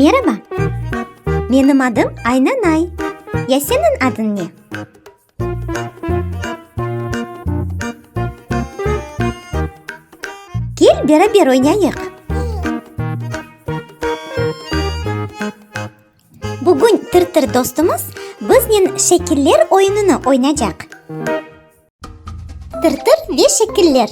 Meraba! Menim adım Aynanay. Ya seniñ adıñ ne? Kel, beraber oynayıq! Bugün Tır-Tır dostumız biznen şekiller oyunını oynacaq. Tır-tır ve şekiller.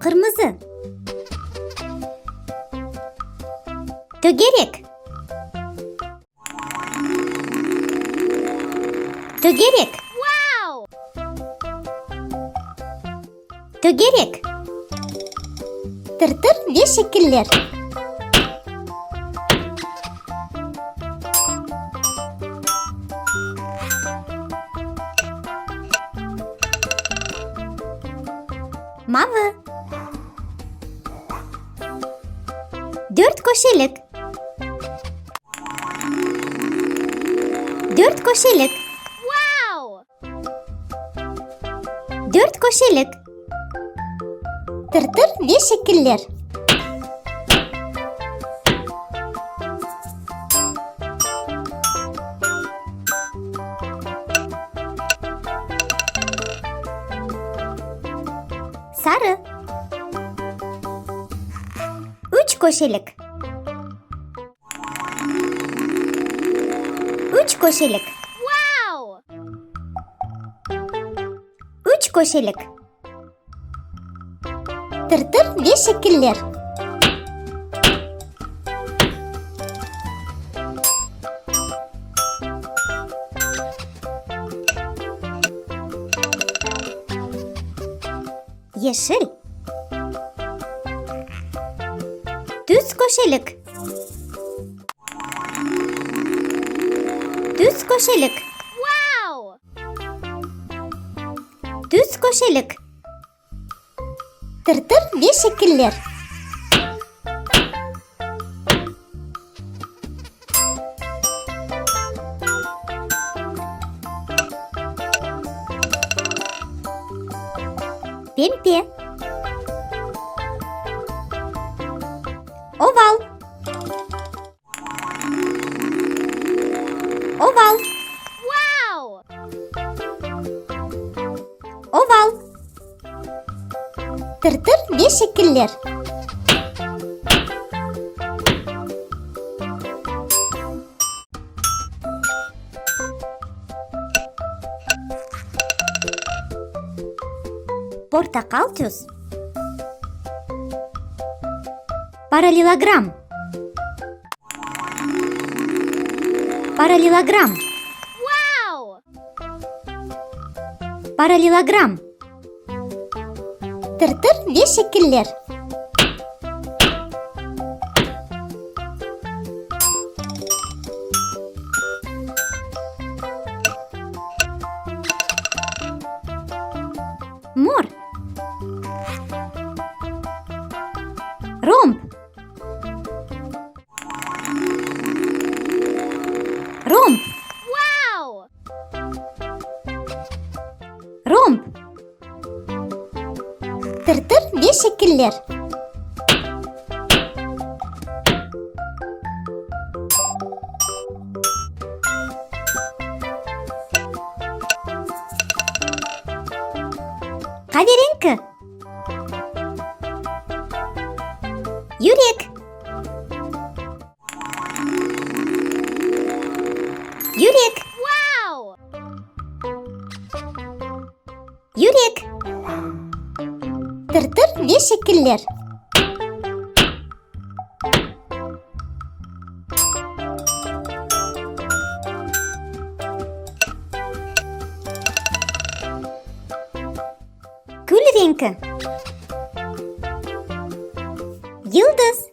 Qırmızı. Tögerek. Tögerek. Tögerek. Tır-tır ve şekiller. Mavı. Dört köşelik. Dört köşelik. Dört köşelik. Tır-tır ve şekiller. Sarı. Üç köşelik. Üç köşelik. Üç köşelik. Tır-tır ve şekiller. Yeşil. Tüz köşelik. Tüz köşelik. Tüz köşelik. Tır-tır ve şekiller. Pempe. Oval. Oval. Oval. Tır-tır ve şekiller. Portaqal tüs. Parallelogram. Parallelogram. Parallelogram. Tır-tır ve şekiller. Mor. Romb. Romb. Romb. Tır-tır ve şekiller. Qaverenki. Yürek. Yürek. Yürek. Tır-tır ve şekiller. Kül renki. Yıldız.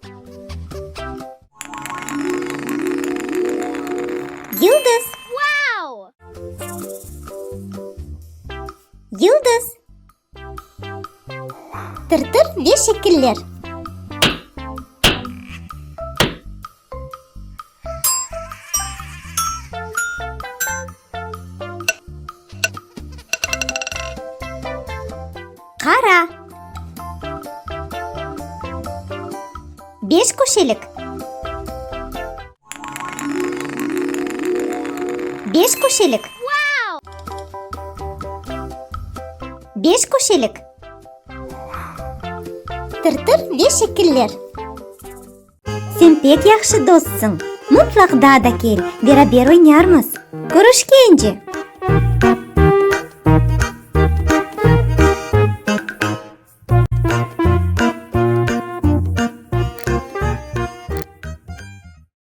Yıldız. Yıldız. Tır-tır ve şekiller. Qara. Beş köşelik. Beş köşelik. Beş köşelik. Tır-tır ve şekiller. Sen pek yahşı dostsıñ. Mıtlaq daa da kel, beraber oynarmız. Körüşkence!